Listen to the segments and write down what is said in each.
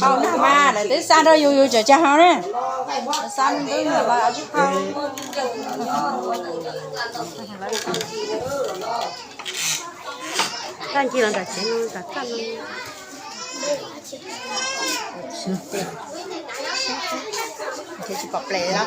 Qhau nag mas lawv twb xa rau yus, yus tseem tsa hau na. Xa ntub mas lawv tsis qhau. Tag nki los nram tsev no nram txaj no. Tsis pom ples los.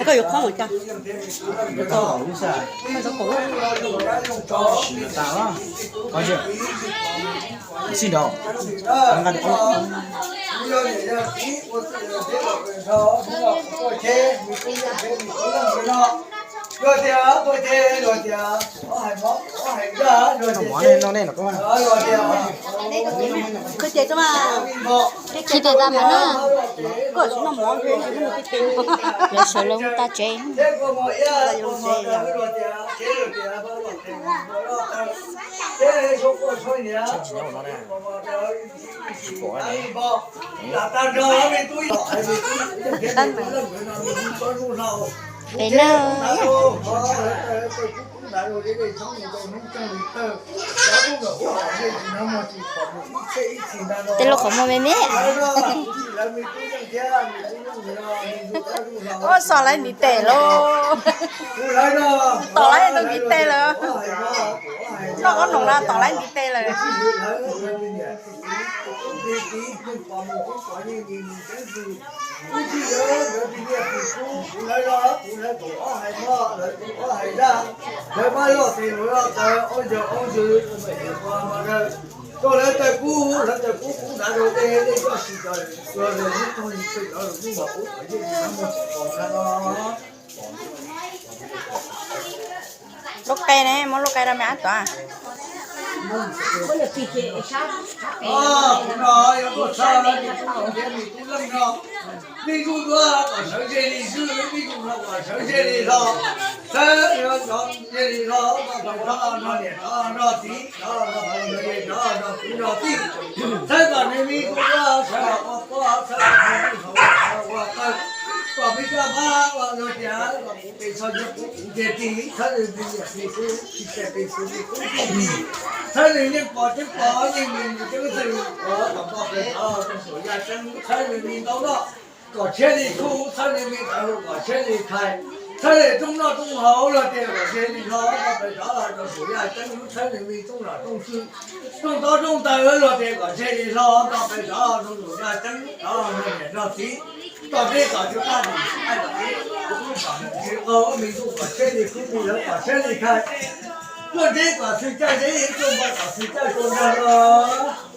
Koj yuav qhov mus cas? Xij nraud. Noj mov ne, noj ne los koj. Khwv ces tau mas. Khwv ces tau mas na. Koj tsis noj mov, lawv sawv lawv mus tag tsev. Peb na. Tej lub qhov muag me me. Ua xov lawv ntiv tes lauj. Tom lawv tus ntiv tes lawm. Noj ob noo no tom lawv ntiv tes lawm. Lawv pab loj tes lawv loj taw ob yawg ob ntxwg, tuaj lawv taw kub, lawv taw kub kub nrad rau dej, dej coj sis cov, lub qe ne, muab lub qe rau me ab tuav. Kuv no yog tuaj tshaj tus tub laus thiab me tub leej no, me tub tuaj kom sawv ze li xwb, me tub no kom sawv ze li hlo, sawv ze li hlo, no niam no no txiv no no txiv no tij, sawv kom nws me tub tuaj sawv los ua pob, sawv kom nws me tub ua qawj, kom peb coj pab los tias kom kuv pes txog ntua kuv kuv tiag tiag, sawv nws me niam me tub tsis txais pes txwv me tub tij, sawv nws yeej pom ceeb pom yeej me nws ceeb xwm, kom poj pes txog rau saum yaj ceeb, sawv nws me ntau noj kom tshiab li kub, sawv nws me tawv hau kom tshiab li thais, sawv nws rooj noj rooj haus los tias kom tshiab li hlo, poj pes txog rau saum yaj ceeb, sawv nws me rooj nom rooj tswv, rooj tob rooj taw los tias kom tshiab li hlo, poj pes txog rau saum yaj ceeb, rau niam rau txiv, kom peb kom cov dab tsi, kom me tub kom tshiab li kub me lawv kom tshiab li thais, tuaj ntsib kom xwm caij ntsib, tuaj npaj kom xwm caij tuaj npaj los.